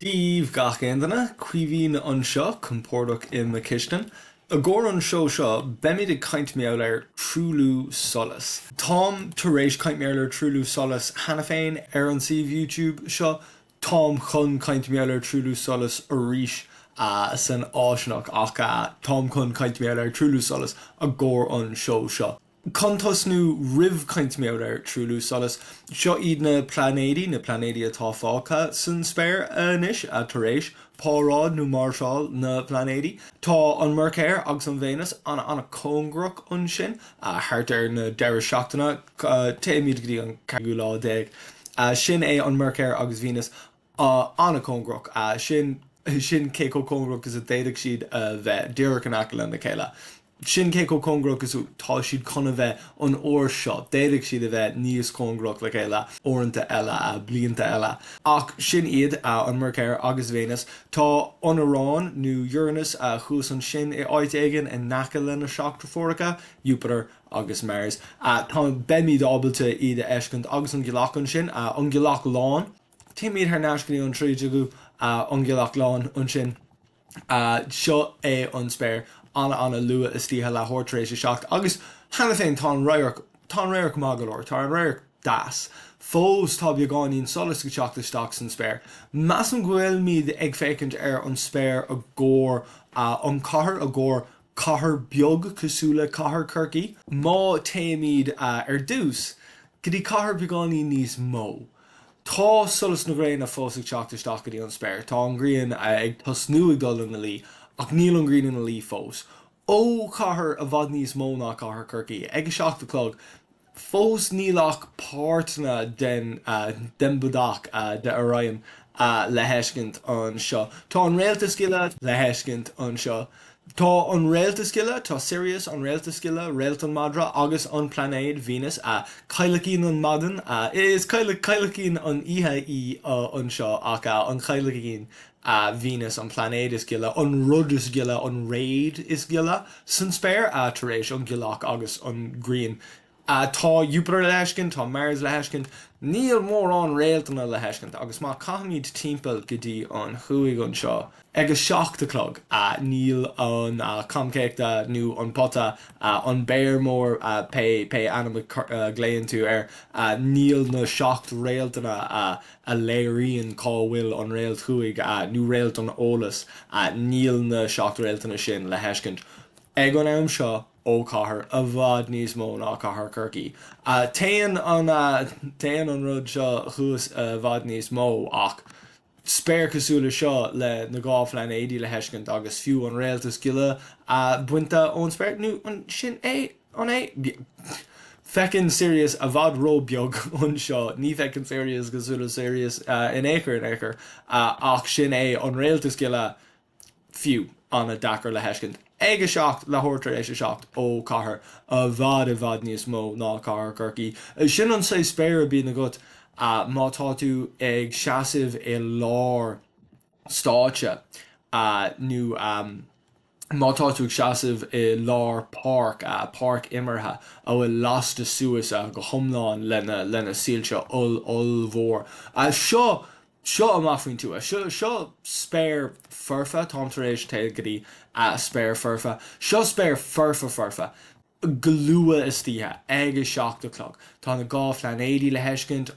Daoibh gach aon duine, Caoimhín anseo, compordach i mo chistin. I gcomhair an seó seo, beimid ag caint mar gheall ar truailliú solais. Táim tar éis caint mar gheall ar truailliú solais cheana féin ar an suíomh YouTube seo. Táim chun caint mar gheall ar truailliú solais arís san fháistineach ach táim chun caint mar gheall ar truailliú solais i gcomhair an seó seo. Chun tosnú, roimh caint mar gheall ar truailliú solais, seo iad na pláinéidí, na pláinéidí atá fágtha san spéir anois, tar éis páráid nó máirseáil na bpláinéidí. Tá an Meircéir agus an Véineas an-an-cóngarach ansin, thart ar na deireadh seachtaine, téimid go dtí an ceathrú lá déag. Sin é an Meircéir agus Venus. an-chóngarach. Sin sin cé chomh cóngarach is a d'fhéadfadh siad a bheith, díreach in aice lena chéile. Sin cé chomh cóngarach is atá siad chun a bheith an uair seo. D'fhéadfadh siad a bheith níos cóngarach le chéile uaireanta eile, blianta eile. Ach sin iad, an Meircéir agus Véineas. Tá an Úrán, nó Uranus, thuas ansin i áit éigin in aice lena seacht deirfiúracha, Jupiter agus Mars. Tá, beimid ábalta iad a fheiscint agus an ghealach ansin, an ghealach lán. Téimid thar n-ais go dtí an 13ú an ghealach lán ansin. Seo é an spéir an-an-luath istoíche, leathuair tar éis a 7, agus cheana féin tá an radharc, tá an radharc maith go leor, tá an radharc deas. Fós tá beagáinín solais ag teacht isteach san spéir. Measaim go bhfuilimid ag féachaint ar an spéir i gcomhair an chathair, i gcomhair cathair beag cosúil le cathair Chorcaí. Má téimid ar dtús go dtí cathair beagáinín níos mó, Tá solas na gréine fós ag teacht isteach go dtí an spéir. Tá an ghrian ag tosnú ag dul ina luí, ach níl an ghrian ina luí fós. Ó chathair i bhfad níos mó ná cathair Chorcaí, ag a 7 a chlog, fós níl ach páirteanna den den bhodach de Orion le feiscint anseo. Tá an réalt is gile le feiscint anseo. Tá an réalt is gile, tá Sirius, an réalt is gile, réalt an mhadra, agus an plainéad Venus, cailleachín an maidin, is cailleachín an oíche í anseo ach an cailleachín Venus, an plainéad is gile, an rud is gile, an réad is gile san spéir, tar éis an ghealach agus an ghrian. Tá Jupiter le feiscint, tá Mars le feiscint, níl mórán réaltanna le feiscint agus má caithimid timpeall go dtí an thuaidh anseo ag a 7 a chlog, níl an camchéachta nó an pota, an béar mór, pé pé ainm a ghlaonn tú air, níl na 7 réaltanna a léiríonn cá bhfuil an réalt thuaidh nó réalt an eolais, níl na 7 réaltanna sin le feiscint ag an am seo. ó chathair i bhfad níos mó ná cathair Chorcaí. Téann an téann an rud seo thuas i bhfad níos mó ach spéir cosúil le seo le na dhá phlainéidí le feiscint agus fiú an réalt is gile bainte ón spéir nó an sin é an é? Feiceann Sirius i bhfad ró-beag anseo, ní feiceann Sirius cosúil le Sirius in aon chor in aon chor ach sin é an réalt is gile fiú, an-deacair le feiscint. Ag a 7, leathuair tar éis a 7, ó chathair i bhfad i bhfad níos mó ná cathair Chorcaí. Sin an saghas spéire a bíonn agat má tá tú ag seasamh i lár stáitse nó má tá tú ag seasamh i lár páirc, páirc imeartha a bhfuil lasta suas go hiomlán lena lena soilse oll-ollmhór. Seo Seo amach faoin tuath. Seo, seo spéir foirfe, táim tar éis téigh go dtí spéir foirfe. Seo spéir foirfe foirfe. Go luath istoíche, ag a 7 a chlog. Tá na dhá phlainéidí le feiscint,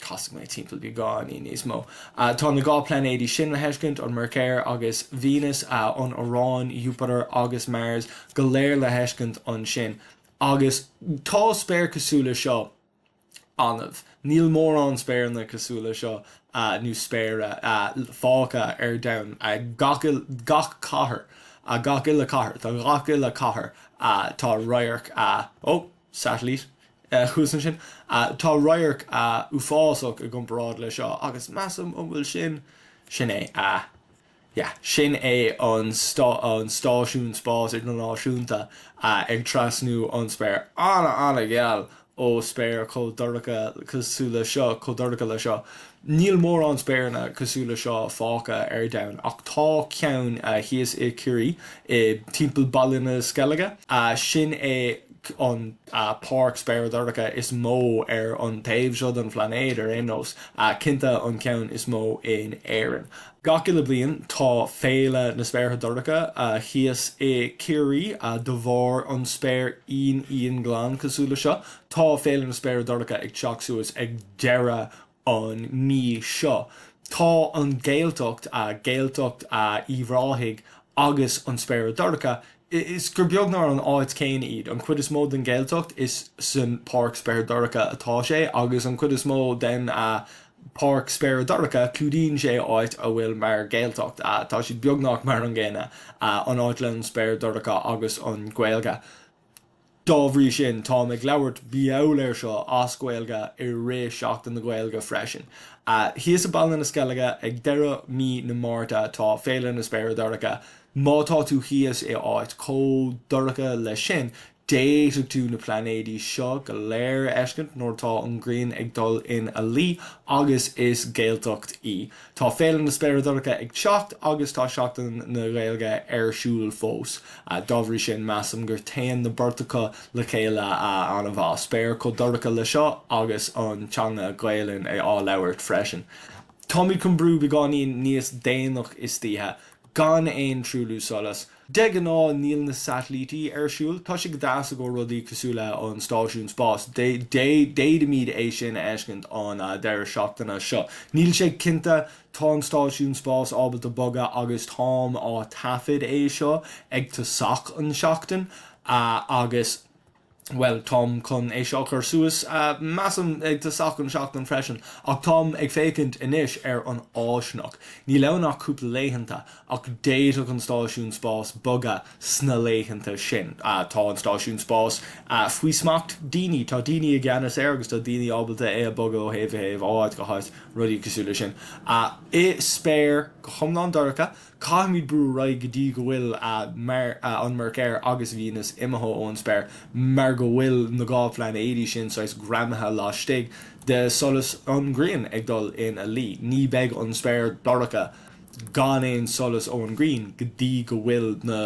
casfaidh mé timpeall beagáinín níos mó. Tá na dhá phlainéidí sin le feiscint, an Meircéir agus Venus, an Úrán, Jupiter agus Mars, go léir le feiscint ansin. Agus tá spéir cosúil le seo. annamh. Níl mórán spéireanna cosúil le seo nó spéire fágtha ar domhan. Gach gach cathair, gach uile cathair, tá gach uile cathair, tá radharc, ó, satailít thuas ansin, tá radharc uafásach i gcomparáid le seo agus measaim an bhfuil sin, sin é. Yeah, sin é an an stáisiún spáis idirnáisiúnta ag trasnú an spéir. Ana-ana-gheal ó spéir chomh dorcha cosúil le seo, chomh dorcha le seo. Níl mórán spéireanna cosúil le seo fágtha ar domhan ach tá ceann thíos i Ciarraí, i timpeall Baile na Sceilge. Sin é. an páirc spéire dorcha is mó ar an taobh seo den phlainéad ar aon nós, cinnte an ceann is mó in Éirinn. Gach uile bliain tá Féile na Spéartha Dorcha thíos i Ciarraí de bharr an spéir íon-íonghlan cosúil le seo. Tá Féile na Spéire Dorcha ag teacht suas ag deireadh an mí seo. Tá an Ghaeltacht, Gaeltacht Uíbh Ráthaigh agus an Spéire Dorcha, is gur beag nár an áit céanna iad. An chuid is mó den Ghaeltacht is san Páirc Spéire Dorcha atá sé agus an chuid is mó den Páirc Spéire Dorcha clúdaíonn sé áit a bhfuil mar Ghaeltacht. Tá siad beagnach mar an gcéanna, an áit le an spéir dorcha agus an Ghaeilge. Dá bhrí sin, táim ag labhairt mar gheall air seo as Gaeilge i rith Seachtain na Gaeilge freisin. Thíos i Baile na Sceilge ag deireadh mí na Márta tá Féile na Spéire Dorcha. Má tá tú thíos i áit chomh dorcha leis sin, d'fhéadfadh tú na plainéidí seo go léir a fheiscint nuair atá an ghrian ag dul ina luí agus is Gaeltacht í. Tá Féile na Spéire Dorcha ag teacht agus tá Seachtain na Gaeilge ar siúl fós. Dá bhrí sin, measaim gur téann na beirt acu le chéile an-mhaith. Spéir chomh dorcha le seo agus an teanga Gaelainn á labhairt freisin. Táimid chun brú beagáinín níos déanach istoíche, gan aon truailliú solais. De ghnáth níl na satailítí ar siúl. Tá sé go deas i gcomhair rudaí cosúil le an stáisiún spáis. D'fhéadfaimid é sin a fheiscint an deireadh seachtaine seo. Níl sé cinnte, tá an stáisiún spáis ábalta bogadh agus táim á taifead é seo ag tosach an seachtain agus bhuel, táim chun é seo a chur suas, measaim, ag tosach an seachtain freisin, ach táim ag féachaint anois ar an fháistineach. Níl ann ach cúpla laethanta, ach d'fhéadfadh an stáisiún spáis bogadh sna laethanta sin. Tá an stáisiún spáis faoi smacht daoine, tá daoine i gceannas air agus tá daoine ábalta é a bogadh ó thaobh go thaobh, ó áit go háit, rudaí cosúil leis sin. I spéir go hiomlán dorcha, Caithfimid brú ar aghaidh go dtí go bhfuil an Meircéir agus Venus imithe ón spéir mar go bhfuil na 2 phlainéidí sin saghas greamaithe laistigh de solas an ghrian ag dul ina luí. Ní beidh an spéir dorcha gan aon solas ón ghrian go dtí go bhfuil na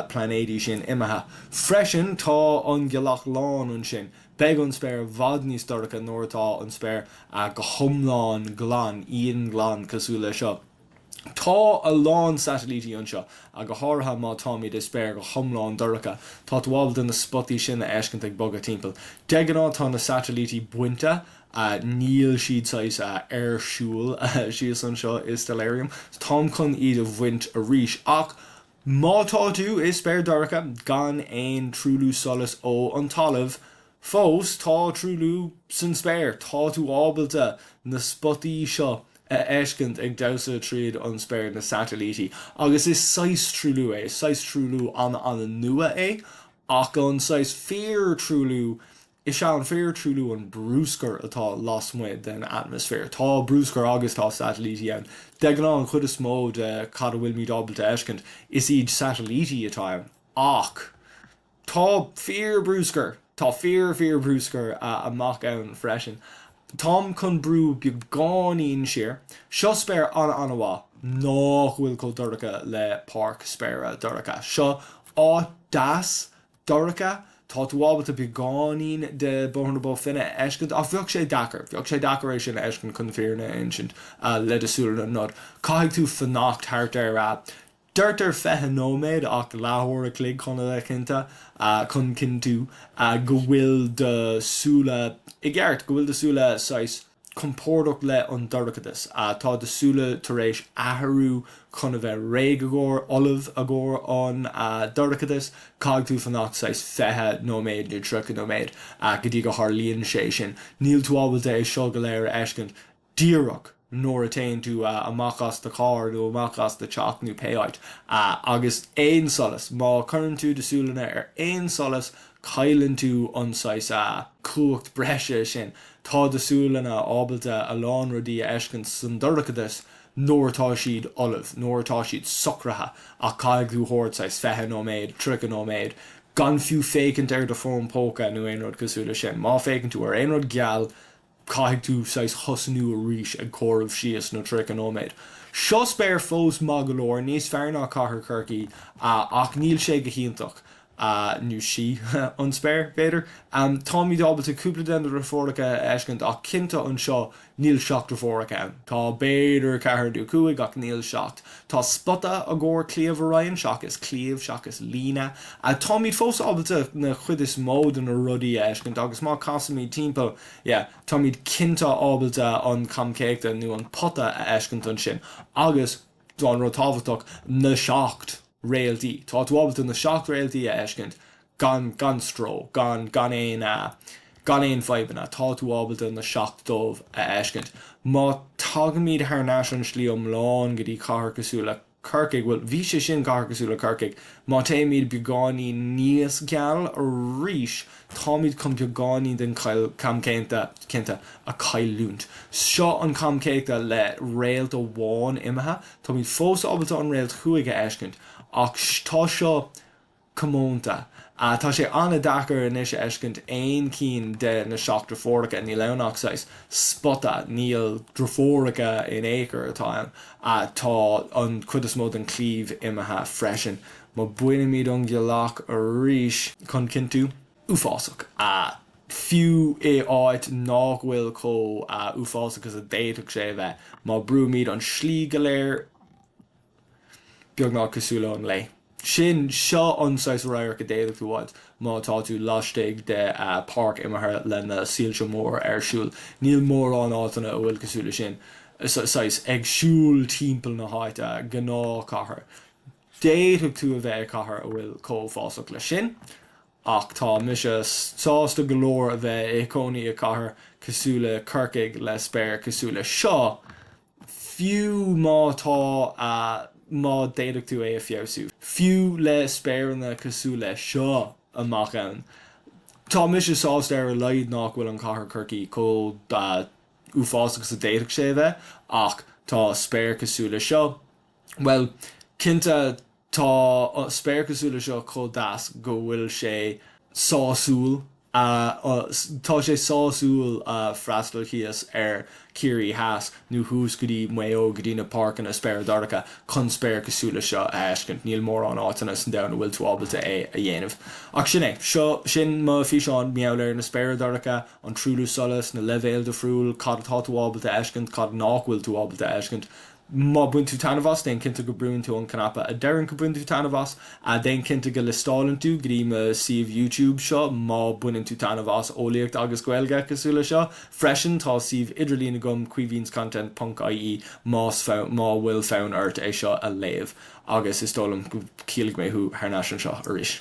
plainéidí sin imithe. Freisin tá an ghealach lán ansin. Beidh an spéir i bhfad níos dorcha nuair atá an spéir go hiomlán glan, íonghlan cosúil le seo. Tá a lán satailítí anseo, go háirithe má táimid i spéir go hiomlán dorcha. Tá tú ábalta na spotaí sin a fheiscint ag bogadh timpeall. De ghnáth tá na satailítí bainte, níl siad saghas ar siúl síos anseo i Stellarium. Táim chun iad a bhaint arís ach má tá tú i spéir dorcha gan aon truailliú solais ó an talamh, Fós, tá truailliú san spéir. Tá tú ábalta na spotaí seo a fheiscint ag damhsa tríd an spéir, na satailítí. Agus is saghas truailliú é. Is saghas truailliú an-an-nua é. Ach an saghas fíor-truailliú, is ea an fíor-truailliú an brúscar atá lasmuigh den atmaisféar. Tá brúscar agus tá satailítí ann. De ghnáth, an chuid is mó de cad a bhfuilimid ábalta a fheiscint, is iad satailítí atá ann. Ach. Tá fíor-brúscar, tá fíor-fhíor-bhrúscar amach ann freisin. Táim chun brú beagáinín siar. Seo spéir an-an-mhaith nach bhfuil chomh dorcha le páirc spéire dorcha. Seo áit deas dorcha. Tá tú ábalta beagáinín de Bóthar na Bó Finne a fheiscint ach bheadh sé deacair, bheadh sé deacair é sin a fheiscint chun na fírinne a insint le do súileanna nod. Caithfidh tú fanacht thart ar Deirtear 20 nóiméad ach leathuair a chloig chun a bheith cinnte, chun cinntiú go bhfuil do súile i gceart, go bhfuil do súile saghas compordach le an dorchadas. Tá do súile tar éis athrú chun a bheith réidh i gcomhair, ullamh i gcomhair an dorchadas. Caithfidh tú fanacht saghas 20 nóiméad nó 30 nóiméad go dtí go tharlaíonn sé sin. Níl tú ábalta é seo go léir a fheiscint díreach nuair a téann tú amach as do charr nó amach as do teach nó pé áit agus aon solas, má chuireann tú do súileanna ar aon solas cailleann tú an saghas cumhacht breise sin. Tá do súileanna ábalta a lán rudaí a fheiscint san dorchadas nuair atá siad ullamh, nuair atá siad socraithe ach caithfidh tú thabhairt saghas 20 nóiméad, 30 nóiméad gan fiú féachaint ar do fón póca nó aon rud cosúil le sin. Má féachann tú ar aon rud geal, caithfidh tú saghas thosnú arís ag comhaireamh síos na 30 nóiméad. Seo spéir fós maith go leor, níos fearr ná cathair Chorcaí ach níl sé go hiontach. Nó sí an spéir, b'fhéidir. Táimid ábalta cúpla de na deirfiúracha a fheiscint ach cinnte anseo níl seacht deirfiúracha ann. Tá b'fhéidir ceathair nó cúig ach níl seacht. Tá spota i gcomhair cliabh Orion seachas cliabh seachas líne. Táimid fós ábalta na chuid is mó de na rudaí a fheiscint agus má casaimid timpeall, yeah, táimid cinnte ábalta an camchéachta nó an pota a fheiscint ansin agus, an rud tábhachtach, na seacht réaltaí. Tá tú ábalta na seacht réaltaí a fheiscint gan, gan stró, gan, gan aon, gan aon fadhbanna. Tá tú ábalta na seacht dóibh a fheiscint. Má tagaimid thar n-ais an slí iomlán go dtí cathair cosúil le Corcaigh, bhuel, bhí sé sin cathair cosúil le Corcaigh, má téimid beagáinín níos geal arís, táimid chun beagáinín den camchéachta, cinnte, a chailliúint. Seo an camchéachta le réalt amháin imithe. Táimid fós ábalta an réalt thuaidh a fheiscint, ach tá seo comónta. Tá sé an-deacair anois a fheiscint aon cinn de na seacht deirfiúracha, níl ann ach saghas spota, níl deirfiúracha in aon chor atá ann. Tá an chuid is mó den chliabh imithe freisin. Má bainimid an ghealach arís chun cinntiú. Uafásach. Fiú i áit nách bhfuil chomh uafásach is a d'fhéadfadh sé a bheith, má brúimid an slí go léir beagnach cosúil le an lae. Sin, seo an saghas radharc a d'fhéadfadh tú a fháilt má tá tú laistigh de páirc imeartha le na soilse mór ar siúl. Níl mórán áiteanna a bhfuil cosúil le sin, saghas ag siúl timpeall na háite, gnáthchathair. D'fhéadfadh tú a bheith i cathair a bhfuil chomh uafásach leis sin, ach tá mise sásta go leor a bheith i cónaí i cathair cosúil le Corcaigh le spéir cosúil le seo, fiú má tá má d'fhéadfadh tú é a feabhsú, fiú le spéireanna cosúil le seo amach ann. Tá mise sásta ar a laghad nach bhfuil an cathair Corcaí chomh uafásach is a d'fhéadfadh sé a bheith, ach tá spéir cosúil le seo. Bhuel, cinnte, tá spéir cosúil le seo chomh deas go bhfuil sé sásúil, tá sé sásúil freastal thíos ar Ciarraí Theas nó thuas go dtí Maigh Eo go dtí na páirceanna spéire dorcha chun spéir cosúil le seo a fheiscint. Níl mórán áiteanna san domhan a bhfuil tú ábalta é a dhéanamh. Ach sin é. Seo, sin mo físeán mar gheall ar na spéire dorcha, an truailliú solais, na leibhéil difriúil, cad atá tú ábalta a fheiscint, cad nach bhfuil tú ábalta a fheiscint. Má bhain tú taitneamh as, déan cinnte go brúann tú an cnaipe a deireann go bain tú taitneamh as. Déan cinnte go liostálann tú go dtí mo suíomh YouTube seo má baineann tú taitneamh as eolaíocht agus Gaeilge cosúil le seo. Freisin tá suíomh idirlín agam caoimhinscontent ponc ie más má bhfuil fonn ort é seo a léamh. Agus is dóigh liom go chífidh mé thú thar n-ais anseo arís.